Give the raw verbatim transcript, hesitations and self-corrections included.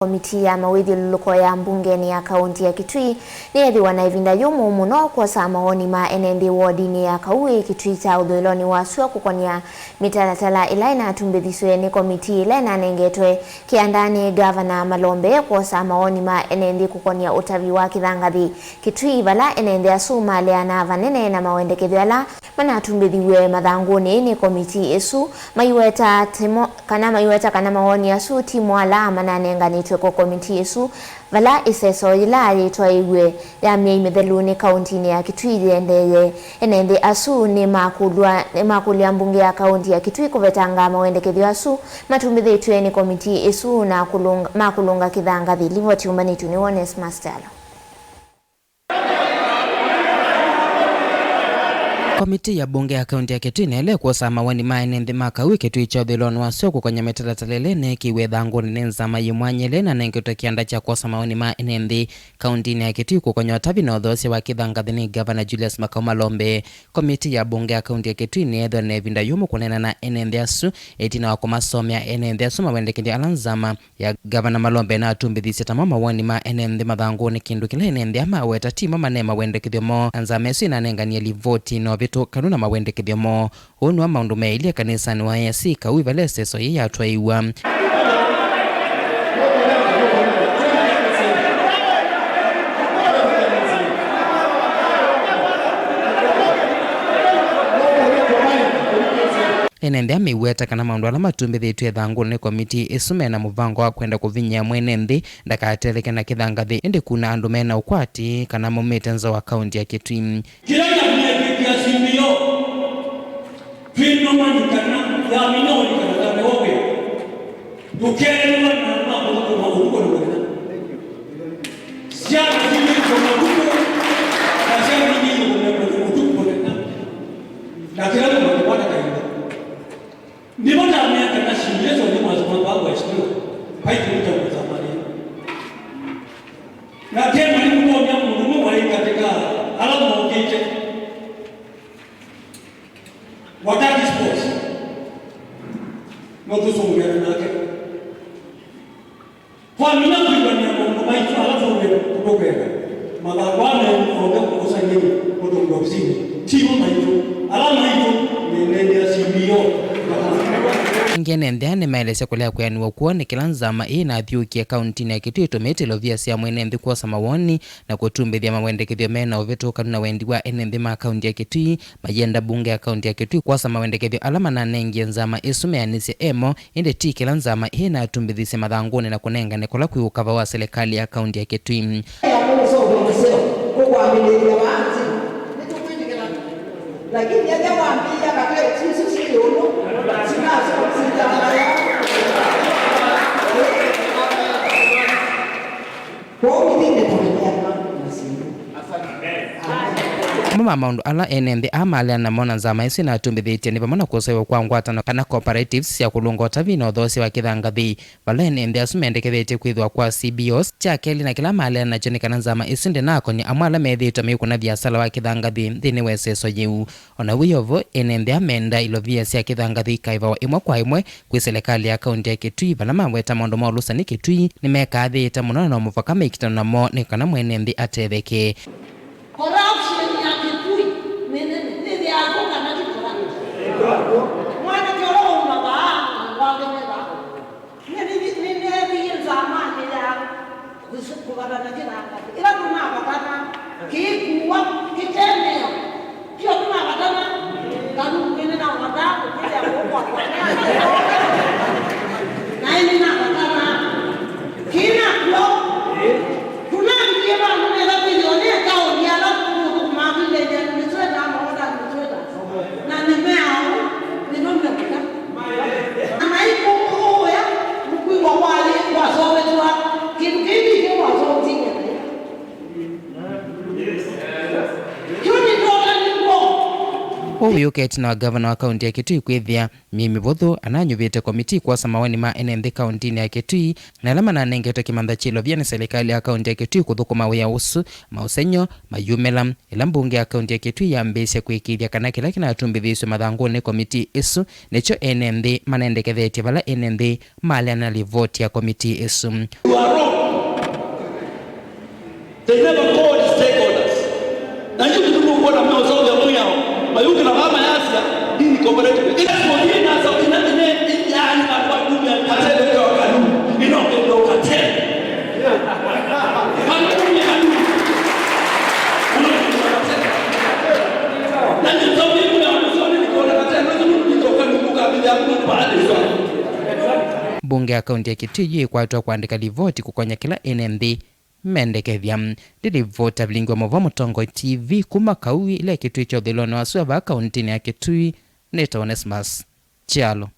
Komitii ya mawĩthyũlũlũko ya mbungenĩ ya kaũnti ya Kitui nĩyethĩwa na ĩvinda yũmũ mũno kwosa mawoni ma ene nthĩ wodinĩ ya Kaui, Kitui kya ũthũĩlonĩ wa sua kũkonĩa mĩtalatala ĩla ĩnatumbĩthisw'e nĩ komitii ĩla ĩnanengetwe kĩandanĩ ngavana Malombe kwosa mawoni ma ene nthĩ kũkonĩa ũtavi wa kĩthangathĩ Kitui, vala ene nthĩ asu maleana vanene na mawendekethyo ala manatumbĩthiw'e mathangũnĩ nĩ komitii ĩsu, maiweta timo, kana maiweta kana mawoni asu timo ala mananenganĩtw'e kwa komitii ĩsu, vala ĩseso yĩla yĩtwaĩw'e ya myei mĩthelu nĩ kaũntinĩ ya Kitui yĩendeeye. Ene nthĩ asu nĩmakũlw'a, nĩmakũlya mbunge ya kaũnti ya Kitui kũvetanga mawendekethyo asu matumbĩthĩtw'e nĩ komitii ĩsu na kũlũnga, ma kũlũnga kĩthangathĩ. Livoti yũmbanĩtw'e nĩ Onesmus Kyalo. Komitii ya mbunge ya kaũnti ya Kitui nĩyaĩle kwosa mawoni ma ene nthĩ ma Kaui, Kitui kya ũthũĩlonĩ wa sua kũkonĩa mĩtalatala ĩla ĩneekĩiwe ĩthangũnĩ nĩ nzama yĩ mwanya ĩla ĩnanengetwe kĩanda kya kwosa mawoni ma ene nthĩ kaũntinĩ ya Kitui kũkonĩa ũtavi na ũthoosya wa kĩthangathĩ nĩ Ngavana Julius Makau Malombe. Komitii ya mbunge ya kaũnti ya Kitui nĩyeethĩwa na ĩvinda yũmũ kũneena na ene nthĩ asu ĩtina wa kũmasomea ene nthĩ asu mawendekethyo ala nzama ya Ngavana Malombe na atumbĩthisye tamo mawoni ma ene nthĩ mathangũnĩ, kĩndũ kĩla ene nthĩ aa maweta timo mane mawendekethyo moo, na nzama ĩsu ĩnanenganie livoti na ũvĩtũkanu na mawendekethyo moo. Ũũ nĩw'o maũndũ meeilye kanisanĩ wa A I C Kaui vala ĩseso yĩĩ yatwaĩwa. Ene nthĩ aa meiweta kana maũndũ ala matumbĩthĩtw'e ĩthangũnĩ nĩ komitii ĩsu me na mũvango wa kwenda kũvinyĩĩa mwene nthĩ ndakatetheke na kĩthangathĩ, ĩndĩ kuna andũ me na ũkwati kana maumĩte nza wa kaũnti ya Kitui. Kĩla kyakunyĩtĩkĩa simio twĩnũmanyikana yamina ũlikana ta meowe. Ndũkelelwa na andũ ma kũthũkũma ũtukũ na mũthenya. Syana syĩthĩĩtwe matukũ, na syana inyie kũmema ũtukũ mũthenya. Na kĩla mũndũ kwata kainda. Nĩvo ndamea kana syĩndũ isu nĩ mwasoma kwa waheshimiwa. Vai kĩndũ kya kũthamanĩa. Na kema nĩ kũmwony'a mũndũ ũmwe waĩ katĩ ka ala mokĩte. Wataki sports. No tũsũngĩana nake. Twamina kwĩw'anĩa maũndũ maitũ ala tũkwenda, mathangũ aa meũkũsany'e kũtũngwa ovisinĩ, timo maitũ, ala maitũ nĩ nene ya simio. Ĩngĩ ene nthĩ aa nĩmaelesya kũlea kwĩanĩw'a kwoo nĩ kĩla nzama ĩĩ ĩnathyũũkie kaũntinĩ ya Kitui ĩtũmĩĩte ilovia sya mwene nthĩ kwosa mawoni na kũtumbĩthya mawendekethyo me na ũvĩtũkanu na wendi wa ene nthĩ ma kaũnti ya Kitui. Mayenda mbunge ya kaũnti ya Kitui kwosa mawendekethyo ala mananengie nzama ĩsu meanĩsye emo, ĩndĩ ti kĩla nzama ĩĩ ĩnatumbĩthisye mathangũnĩ na kũnengane kũla kwĩ ũkava wa silikalĩ ya kaũnti ya Kitui. Ya mũsovo mũseo ũkwambĩlĩĩlya vaa nthĩ. Nĩtũkwĩtĩkĩla. Lakini ethĩa wambĩĩa katĩ isu syĩ ĩũlũ, sinasũkũsĩtangaya. Kwoou ithyĩ nĩtũmĩthĩanwa na syĩndũ. Amwe ma maũndũ ala ene nthĩ aa maleana namo na nzama ĩsu ĩnatumbĩthĩtye nĩ vamwe na kũseũvw'a kwa ngwatanĩo kana cooperatives sya kũlũnga ũtavi na ũthoosya wa kĩthangathĩ, vala ene nthĩ asu mendekethetye kwĩthĩwa kwa C B Os. Kya kelĩ na kĩla maleana nakyo nĩ kana nzama ĩsu ndĩnakon'ya amwe ala methĩĩtwe maikũna viasala wa kĩthangathĩ nthĩnĩ wa ĩseso yĩu. O na wĩ o vo, ene nthĩ aa menda ilovia sya kĩthangathĩ ikaĩvawa ĩmwe kwa ĩmwe kwĩ silikalĩ ya kaũnti ya Kitui, vala maweta maũndũ ma ũlũsani Kitui nĩmekaathĩĩte mũno na no mũvaka maikitana namo nĩ kana mwene nthĩ atetheke. Corruption ya Kitui nĩ nene. Nĩthĩaa kw'o kana ti corruption? Mwanake ũla wauma vaa, andũ angĩ me vaa. Nĩ, nĩ, nĩ, nĩneethĩie nzamanĩ ya kũs-, kũvatana kĩthangathĩ. Ĩla tũnavatana, kĩikuwa, kĩtemea. Kyo tũnavatana, ngalungu ĩnĩ na wata, kũkĩlya kũkwa kwa. Na ĩnĩ navatana, kĩna kyo. Tũnavikie vandũ nesa kwĩthĩwa nĩ akaũndi ala tũthũkũmaa kwĩlĩlya nĩ sweta, maota nĩ sweta. Na nĩmeaũ, nĩmo mekũya. Na maikũũya, mũkwĩw'a waĩ wasovetw'a, kĩndũ kĩngĩ kĩ wasovetie. Kĩu Ũũ wĩ ũketi na gavana wa kaunti ya Kitui kwĩthĩa mĩĩ mĩvũthũ ananyuvĩte komitii kwosa mawoni ma ene nthĩ kauntinĩ ya Kitui, na ala mananengetwe kĩmantha kyĩ lovia nĩ silikalĩ ya kaunti ya Kitui kũthũkũma wĩa ũsu. Maũsengy'o mayumĩla ĩla mbunge ya kaunti ya Kitui yambĩĩsya kũĩkĩĩthya kana kĩla kĩnatumbĩthĩĩsw'e mathangũnĩ nĩ komitii ĩsu nĩkyo ene nthĩ manendekethetye vala ene nthĩ maleana na livoti ya komitii ĩsu. You are wrong. They never called stakeholders. Na hiyo kitu ndio kuona mmeosalia mwao. Mayuki na mama yasia, hii ni cooperative. Ila kwa hiyo na sababu ina ina yani na kwa kumi ya katele kwa kanu. Ino ndio katele. Kanu kumi ya kanu. Uno ndio katele. Na ndio sababu mimi na msoni ni kuona katele. Ndio ndio kanu kwa bila kwa pale. Mbunge ya kaunti ya Kitui ĩkwatwa kũandĩka livoti kũkonya kĩla ene nthĩ mendekethya. Ndilivota vilingi wa mavua Mũtongoi T V kuma Kaui ĩla ĩkĩtwĩkya ũthũĩlonĩ wa sua vaa kauntinĩ ya Kitui. Nĩtawa Onesmus Kyalo.